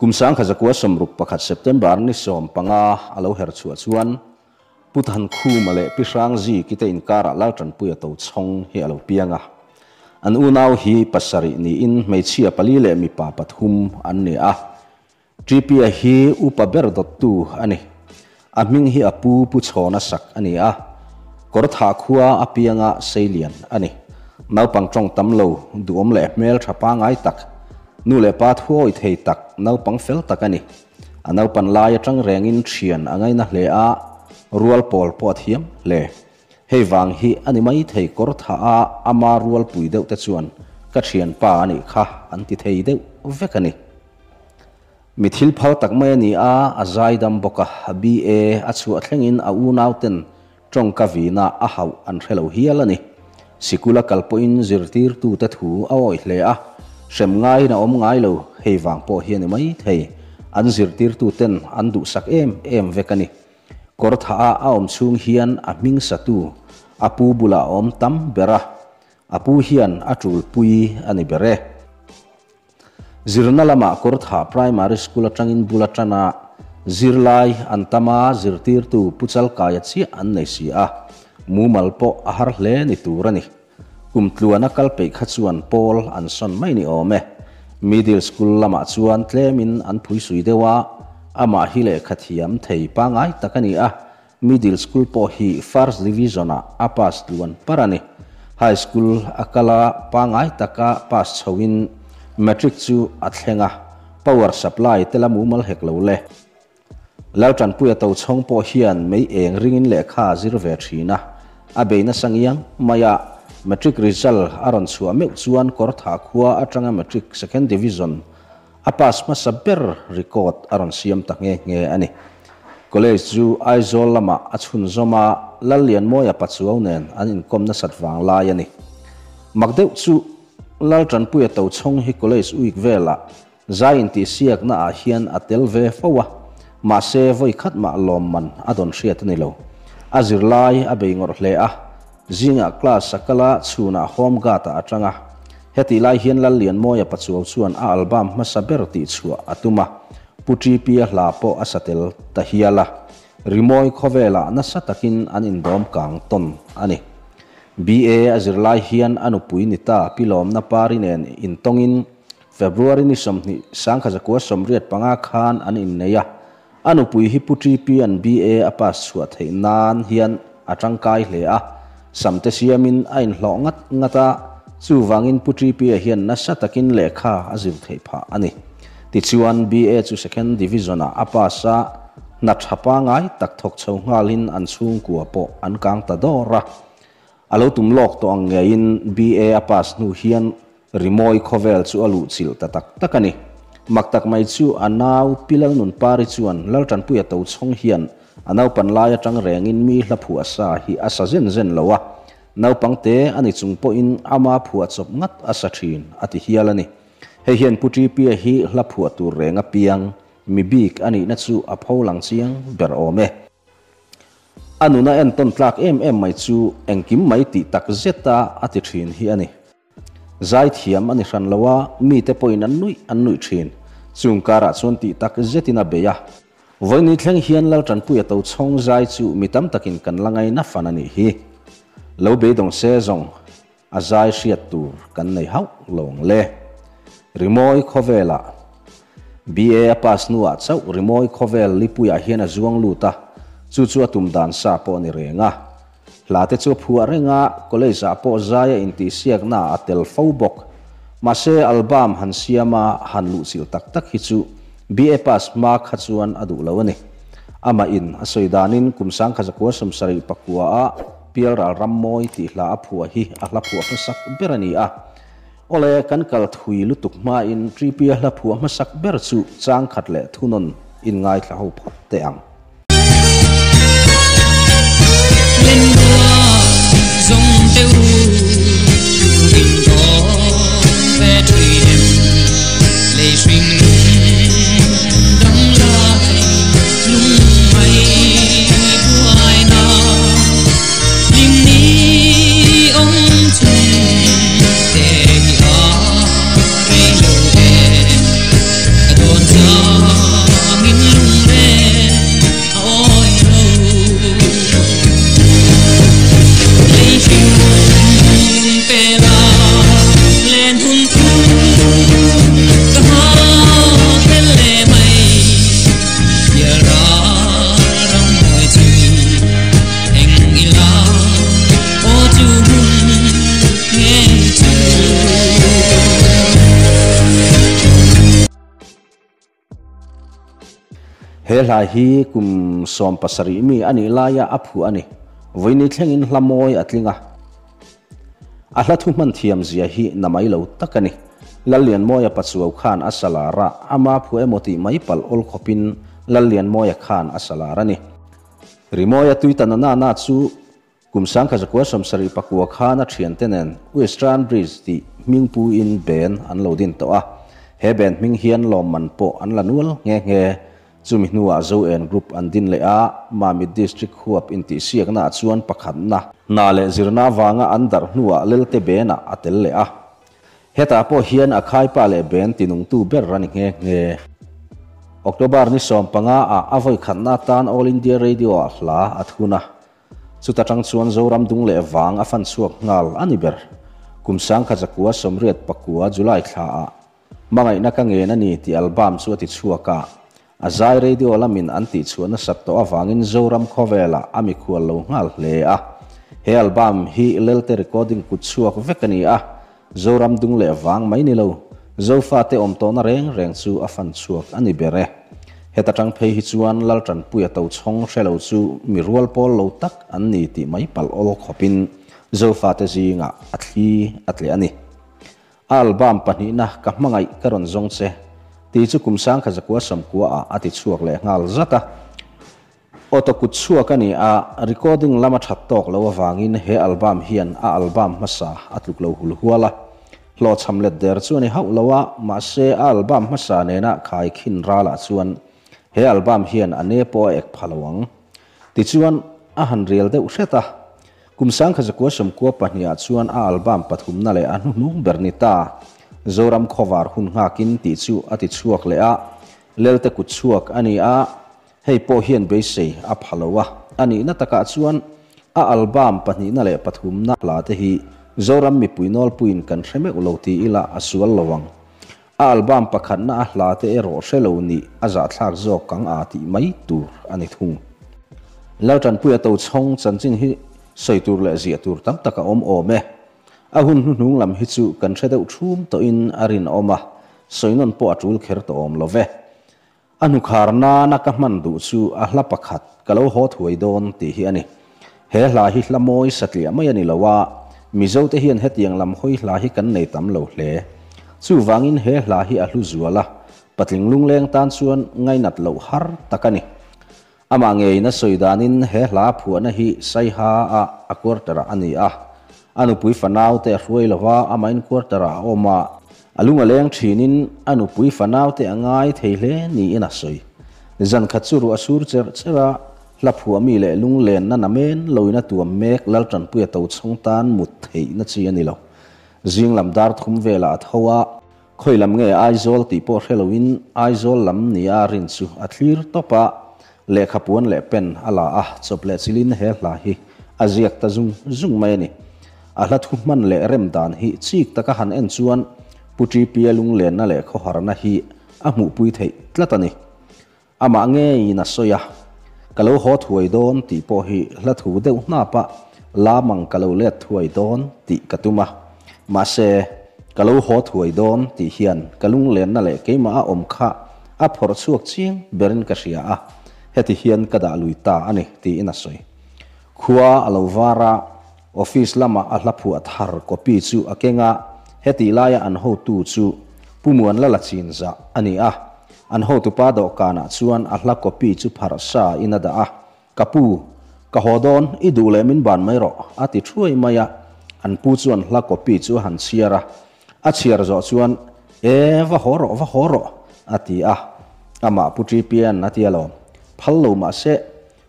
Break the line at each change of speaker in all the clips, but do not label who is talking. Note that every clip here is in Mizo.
Kum 1961 September ni 15 a lo her chhuah chuan Pu Thankhuma leh Pi Hrangziki te inkarah Laltanpuia Tochhawng hi a lo piang a. An unau hi pasarih niin hmeichhia pali leh mipa pathum an ni a. TP-a hi upa ber dawttu a ni. A hming hi a pu Pu Chhawna sak a ni a. Kawrthah khua a pianga seilian a ni. Naupang tawng tam lo, duhawm leh hmel tha pangai tak, nu leh pa thuawi thei tak, naupang fel tak a ni. A naupan lai atang rengin thian a ngaina hle a, rual pawl pawh a thiam hle. Hei vang hi a ni mai thei kawrthah a ama rualpui deuh te chuan ka thianpa a nih kha an ti thei deuh vek a ni. Mi thil phal tak mai a ni a, a zaidam bawk a, BA a chhuah thlengin a unauten tawngka vina a hauh an hre lo hial a ni. Sikul a kal pawhin zirtirtute thu a awih hle a, hrem ngaiin a awm ngai lo, hei vang pawh hi a ni mai thei, an zirtirtuten an duhsak em em vek a ni. Kawrthah a a awm chhung hian a hming satu a pu bulah a awm tam ber a, a pu hian a tulpui a ni ber e. Zirna lamah Kawrthah Primary School atangin bul atana zirlai an tam a, zirtirtu Pu Chalkaia chiah an nei si a, mumal pawh a har hle ni tur a ni. Kum tluana kal peih kha chuan pawl an sawn mai ni awm e. Middle School lamah chuan tlemin an phuisui deuh a, amah hi lehkha thiam thei pangai tak a ni a, Middle School pawh hi First Division-ah a pass tluan par a ni. High School a kal a, pangai taka pass chhoin Matric chu a thleng a, power supply te la mumal hek lo le. Laltanpuia Tochhawng pawh hian mei eng ringin lehkha a zir ve thin a, a bei nasa ngiang mai a, Matric result a rawn chhuah meuh chuan Kawrthah khua atanga Matric Second Division A pass hmasa ber record a rawn siam ta nghe nghe a ni. College chu Aizawl lamah a chhunzawm a, Lallianmawia Pachuau nen an inkawm nasat vang lai a ni. Mak deuh chu Laltanpuia Tochhawng hi college week velah zai intihsiakna ah hian a tel ve fo a, mahse vawi khat mah lawmman a dawn hriat a ni lo. A zirlai a bei ngawrh hle a, zingah class a kal a, chhunah home guard ah a tang a. Hetih lai hian Lallianmawia Pachuau chuan a album hmasa ber tihchhuah a tum a, Pu TP-a hla pawh a sa tel ta hial a, rimawi khawvelah nasa takin an indawm kang tawn a ni. BA a zir lai hian a nupui ni ta Pi Lawmna Pari nen intawngin February ni 20, 1985 khan an innei a, a nupui hi Pu TP-a'n BA a pass chhuah theih nan hian a tangkai hle a, samte siamin a inhlawh ngat ngat a, chuvangin Pu TP-a hian nasa takin lehkha a zir theih phah a ni. Tichuan, BA chu Second Division-ah a pass a, hna tha pangai tak thawk chho nghalin an chhungkua pawh an kang ta dawr a. A lo tum lawk tawh ang ngeiin BA a pass hnu hian rimawi khawvel chu a luh chilh ta tak tak a ni. Mak tak mai chu a nau Pi Lalnunpari chuan Laltanpuia Tochhawng hian a naupan lai atang rengin mi hla phuah sa hi a sa zen zen lo a, naupang te a ni chung pawhin ama phuah chawp ngat a sa thin a ti hial a ni. Hei hian Pu TP-a hi hla phuah tur reng a piang mi bik a nihna chu a pho lang chiang ber awm e. A nuna entawn tlak em em mai chu engkim mai tih tak zeta a ti thin hi a ni. Zaithiam a ni hran lo a, mite pawhin an nuih an nuih thin. Chung karah chuan tih tak zetin a bei a. Vawiini thleng hian Laltanpuia Tochhawng zai chu mi tam takin kan la ngaina fan a nih hi. Lo beidawng se zawng a zai hriat tur kan nei hauh lo ang le. Rimawi khawvelah BA a pass hnuah chauh rimawi khawvel lipuiah hian a zuang lut a, chu chu a tum dan sa pawh a ni reng a. Hla te chu a phuah reng a, college ah pawh zai a intihsiakna ah a tel fo bawk. Mahse album han siam a han luhchilh tak tak hi chu BA pass hma kha chuan a duh lo a ni. Amah in a sawi danin kum 1974 ah Pialral Rammawi tih hla a phuah hi a hla phuah hmasak ber a ni a. Awle, kan kal thui lutuk hmain Tripia hla phuah hmasak ber chu changkhat leh thunawn in ngaithla ho phawt teh ang. He hla hi kum 17 mi a nih laia a phuah a ni. Vawiini thlengin hla mawi a tling a. A hla thu hman thiam zia hi na mai lo tak a ni. Lallianmawia Pachuau khan a sa lar a, ama phuah emaw tih mai palh awl khawpin Lallianmawia khan a sa lar a ni. Rimawia tuitana na na chu Kum 1979 khan a thiante nen Western Bridge tih hming puin band an lo din tawh a, he band hming hian lawmman pawh an la nual nghe nghe. Chumi hnuah Zo-en Group an din leh a, Mamit District huap intihsiaknaah chuan pakhatna, hna leh zirna avanga an darh hnuah Lelte Band-ah a tel leh a. Hetah pawh hian a khaipa leh band tinungtu ber a ni nghe nghe. October ni 15 ah a vawikhatna atan All India Radio-ah hla a thun a. Chuta tang chuan Zoram dung leh vang a fan chhuak nghal a ni ber. Kum 1989 July thla ah Hmangaihna ka ngen a ni tih album chu a ti chhuak a. A zai radio lamin an tih chhuah nasat tawh avangin Zoram khawvelah a mikhual lo nghal hle a. He album hi Lelte recording kut chhuak vek a ni a, Zoram dung leh vang mai ni lo, Zofate awm tawhna reng reng chu a fan chhuak a ni ber e. Heta tang phei hi chuan Laltanpuia tochhawng hre lo chu mi rual pawl lo tak an ni tih mai palh awl khawpin Zofate zingah a thli a tleh a ni. A album pahnihna Ka hmangaih ka rawn zawng che tih chu kum 1990 ah a ti chhuak leh nghal zat a. Auto kut chhuak a ni a, recording lama that tawk lo avangin he album hian a album hmasa a tluk lo hul hual a. Hlawhchham let der chu a ni hauh lo a, mahse a album hmasa nena khai khin ralah chuan he album hian a ne pawh a ek pha lo ang. Tichuan, a han rial deuh hret a. Kum 1992 ah chuan a album pathumna leh a hnuhnung ber ni ta, Zoram Khawvar Hun Nghakin tih chu a ti chhuak leh a, Lelte kut chhuak a ni a, Hei pawh hian beisei a pha lo a, a nihna takah chuan a album pahnihna leh pathumna hla te hi Zoram mipui nawlpuiin kan hre meuh lo ti ila a sual lo ang. A album pakhatna a hla te erawh hre lo nih a zahthlak zawk ang a tih mai tur a ni thung. Laltanpuia Tochhawng chanchin hi sawi tur leh ziah tur tam tak a awm awm e. A hun hnuhnung lam hi chu kan hre deuh thum tawhin a rinawm a, sawi nawn pawh a tul kher tawh awm lo ve. A hnukhar nana ka hman duh chu a hla pakhat ka lo haw thuai dawn tih hi a ni. He hla hi hla mawi satliah mai a ni lo a, Mizote hian hetiang lam hawi hla hi kan nei tam lo hle. Chuvangin he hla hi a hlu zual a, patling lungleng tan chuan ngainat loh har tak a ni. Amah ngeiin a sawi danin he hla phuahna hi Saiha ah a quarter ah a ni a, a nupui fanaute a hruai lo va, amahin quarter ah a awm a, a lung a leng thinin a nupui fanaute a ngai thei hle niin a sawi. Zan khat chu ruah a sur cherh cherh a, hla phuah mi leh lunglenna namen loin a tuam mek Laltanpuia tochhawng tan mut theihna chi a ni lo. Zing lam dar thum velah a tho a, Khawi lam nge Aizawl tih pawh hre loin Aizawl lam nia rin chu a thlir tawp a, lehkha puan leh pen a la a, chawp leh chilin he hla hi a ziak ta zung zung mai a ni. A hla thu hman leh rem dan hi chik taka han en chuan Pu Ṭipia lunglenna leh khawharna hi a hmuhpui theih tlat a ni. Amah ngeiin a sawi a, Ka lo haw thuai dawn tih pawh hi hla thu deuh hnap a, lamang ka lo let thuai dawn tih ka tum a. Mahse, ka lo haw thuai dawn tih hian ka lunglenna leh keimah a awm kha a phawrh chhuak chiang berin ka hria a, heti hian ka dah lui ta a ni, tiin a sawi. Khua a lo var a, office lama a hla phuah thar copy chu a keng a, hetih laia an hotu chu Pu Muanlala Chinzah a ni a. An hotupa dawhkanah chuan a hla copy chu pharh sa in a dah a, Ka pu, ka haw dawn, i duh leh min ban mai rawh, a ti thuai mai a. An pu chuan hla copy chu a han chhiar a. A chhiar zawh chuan, E, va haw rawh, va haw rawh, a ti a. Amah Pu Ṭipian a ti alawm. Phal lo mah se,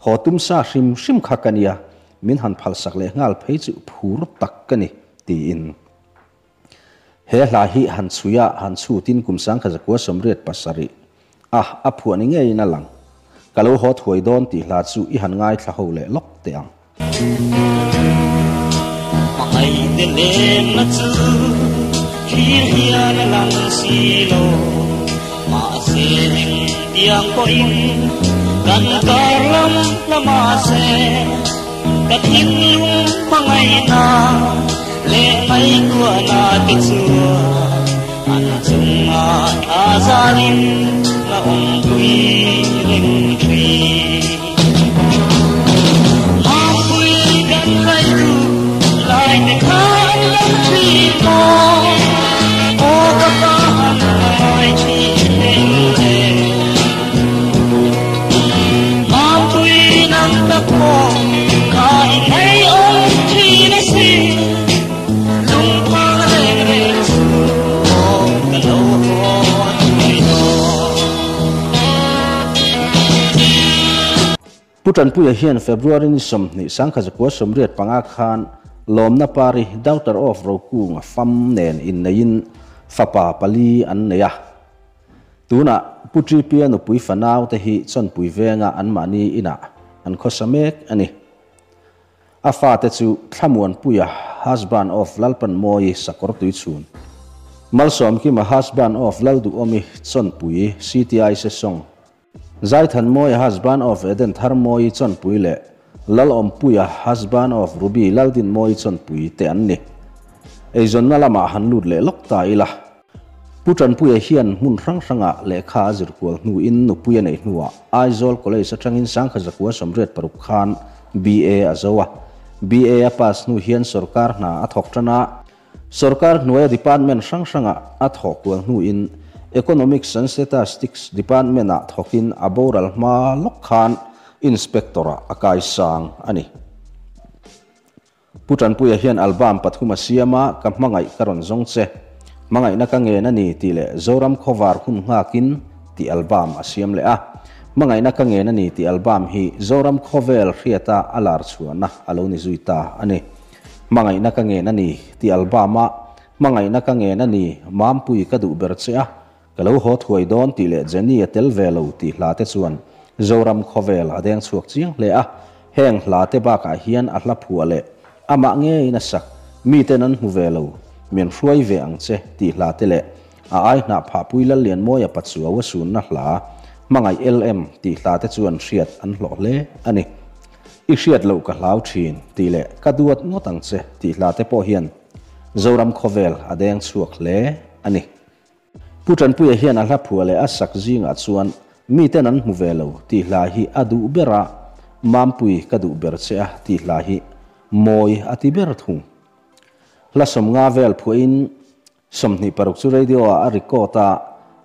haw tum sa hrim hrim kha ka nia, min han phalsak leh nghal phei chu phur tak ka ni, tiin. He hla hi han chhui a, han chhutin kum 1987 a a phuah ni ngeiin a lang. Ka lo haw thuai dawn tih hla chu i han ngaithla ho leh lawk teh ang.
Hmangaihte lenna chu thlir hian a lang si lo, mahse engtiang pawhin kan kar lam la mahse. Ka thinlung hmangaihna leh ngaihtuahna te chuan An chunga thla zarin ka awmpui reng thin. Mampui kan ngaihtu lai te kha an lo thin maw? Aw ka pa han ngai thin reng e. Mampui nang tak pawh ka inngaiawm thin asin. Lungphang reng reng chu aw ka lo haw thuai dawn.
Pu Tanpuia hian February ni 20 1985 khan Lawmna Pari Daughter of Rokunga fam nen inneiin fapa pali an nei a. Tunah Pu Ṭipia nupui fanau te hi chawnpui venga anmahni inah an khawsa mek a ni. A fate chu Thlamuanpuia, husband of Lalpanmawii Sakawr Tuichhun, Malsawmkima, husband of Lalduhawmi Chawnpui, CTI Sesawng, Zaithanmawia, husband of Eden Tharmawii Chawnpui leh Lalawmpuia, husband of Ruby Laldinmawii Chawnpui te an ni. Eizawnna lamah han lut leh lawk ta ila. Pu Tanpuia hian hmun hrang hrangah lehkha a zir kual hnuin nupui a neih hnuah Aizawl College atangin 1986 khan BA a zo a. BA a pass hnu hian sorkar hna a thawk tan a. Sorkar hnuaia department hrang hrangah a thawh kual hnuin Economics and Statistics Department-ah thawkin a boral hma lawk khan Inspector-ah a kaisang a ni. Pu Tanpuia hian album pathum a siam a, Ka hmangaih ka rawn zawng che, Hmangaihna ka ngen a ni tih leh Zoram khawvar hun nghakin tih album a siam leh a. Hmangaihna ka ngen a ni tih album hi Zoram khawvel hriata a lar chhuahna a lo ni zui ta a ni. Hmangaihna ka ngen a ni tih album a Hmangaihna ka ngen a ni, Mampui ka duh ber che a, Ka lo haw thuai dawn tih leh Jenny a tel ve lo tih hla te chuan Zoram khawvel a deng chhuak chiang hle a, heng hla te bakah hian a hla phuah leh amah ngeiin a sak, miten an hmu ve lo, min hruai ve ang che tih hla te leh a ai hnah phahpui Lallianmawia Pachuau a sunna hla Hmangaih LM tih hla te chuan hriat an hlawh hle a ni. I hriat loh ka hlau thin tih leh Ka duat ngawt ang che tih hla te pawh hian Zoram khawvel a deng chhuak hle a ni. Pu Tanpuia hian a hla phuah leh a sak zingah chuan miten an hmu ve lo tih hla hi a duh ber a, Mampui ka duh ber che a tih hla hi mawi a ti ber thung. Hla 50 vel phuahin 26 chu radio-ah a record a,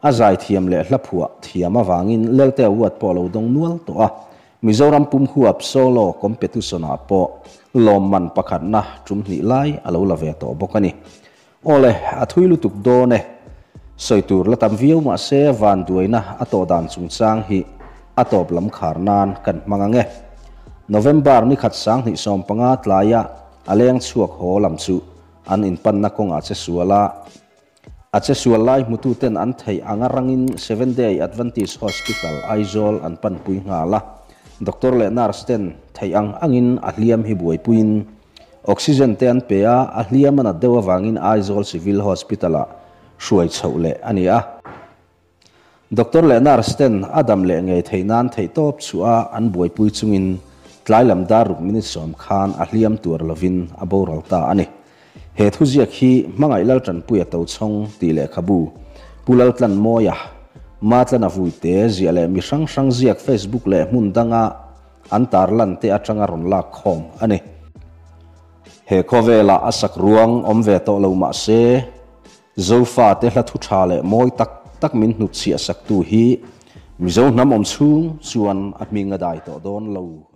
a zai thiam leh hla phuah thiam avangin Lelte Award pawh a lo dawng nual tawh a, Mizoram pum huap solo competition-ah pawh lawmman pakhatna tum hnih lai a lo la ve tawh bawk a ni. Awle, a thui lutuk dawn e. Sawi tur la tam viau mah se vanduaina a tawh dan chungchang hi a tawp lam khar nan kan hmang ang e. November ni khat 2015 tlaia a leng chhuak haw lam chu an inpanna kawngah che sual a, a che sual lai hmututen an theih anga rangin Seven Day Adventist Hospital, Aizawl an panpui nghal a. Doctor leh nurse ten theih ang angin a hliam hi buaipuiin Oxygen te an pe a, a hliam a nat deuh avangin Aizawl Civil Hospital-ah hruai chhoh leh a ni a. Doctor leh nurse ten a dam leh ngei theih nan theihtawp chhuah a an buaipui chungin tlai lam dar ruk minute sawm khan a hliam tuar lovin a boral ta a ni. He thuziak hi Hmangaih Laltanpuia Tochhawng tih lehkhabu Pu Laltlanmawia, Matlana Vuite ziah leh mi hrang hrang ziak Facebook leh hmun danga An tarlan te atanga rawn lak khawm a ni. He khawvelah a sak ruang awm ve tawh lo mah se, Zofate hla thu tha leh mawi tak tak min hnutchhiah saktu hi Mizo hnam awm chhung chuan a hming a dai tawh dawn lo.